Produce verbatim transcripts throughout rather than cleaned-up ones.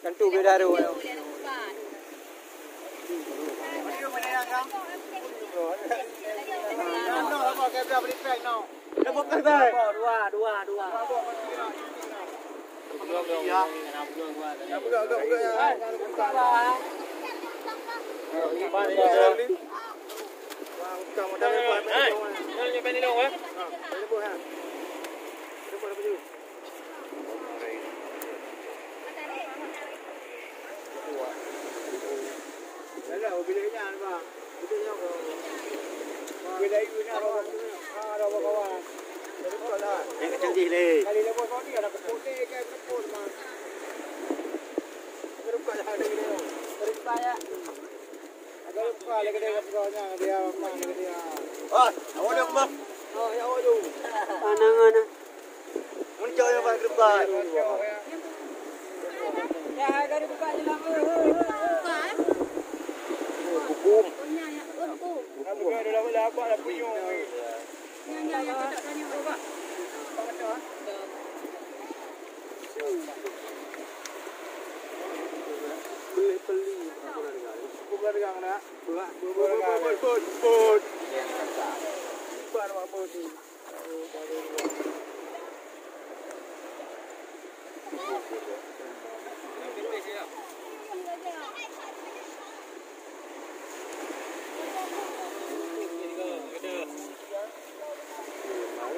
Tentu beda tu. Dua, dua, dua. Panangan ah. Mun cok nyang bak geureupak. Hukum.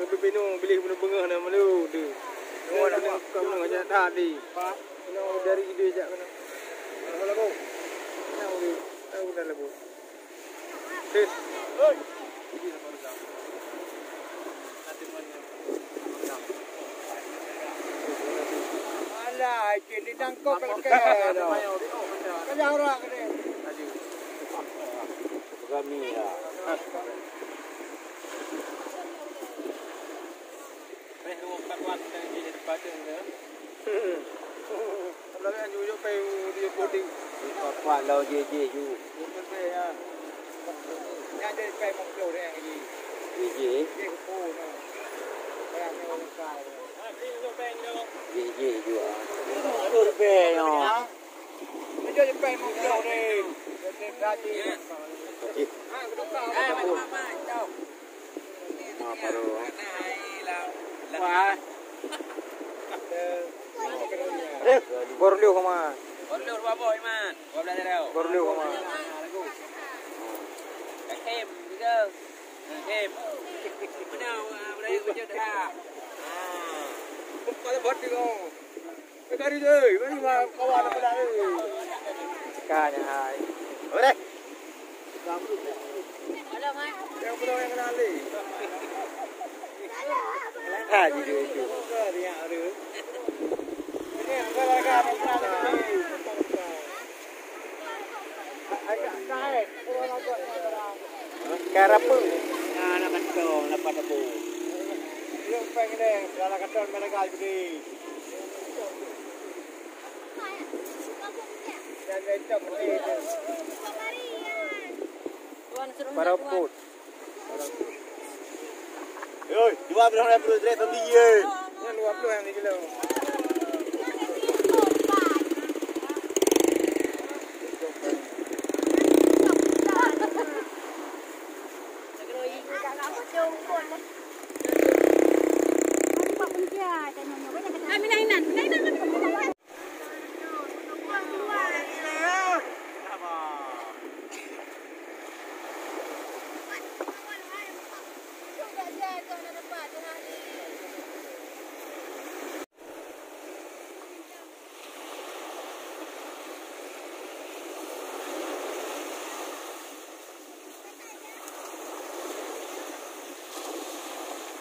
Pipinu bilih beungoh na malu tu. Kamu nak ajak tadi. Ino dari ide jak kena. Mana labu? Mana labu? Tahu dah labu. Hei. Hei. Alah, itin di tangkok kalau kaya dah. Kaya orang kena. Kami ya. Peh dua empat wan dari di pateng tu. Kalau yang jujur peh dia putih. Empat wan lau je je ju. Bukan peh ya. Yang ada peh mungkin orang yang ni. Je je. Dia pun. Orang yang orang kaya. Je je ju. Mungkin peh ya. Okey. Ma baru. Eh, baru lheuh koma. Baru lheuh dua boh, Iman. Dua belas ribu. Baru lheuh koma. Hakim juga. Hakim. Mana, ah, budaya kerja dah? Ah. Kepala bot tu. Ka nya hai. Boleh. Yang belum yang kenal ni. Ha, jujur itu. Karapa? Nah, nak kantong, nak pada bu. Yang pengen deh, dalam kantong mereka jadi. Para put. Yoi, dua belas orang puluh trek pembeli ye. Yang dua puluh yang di kilo.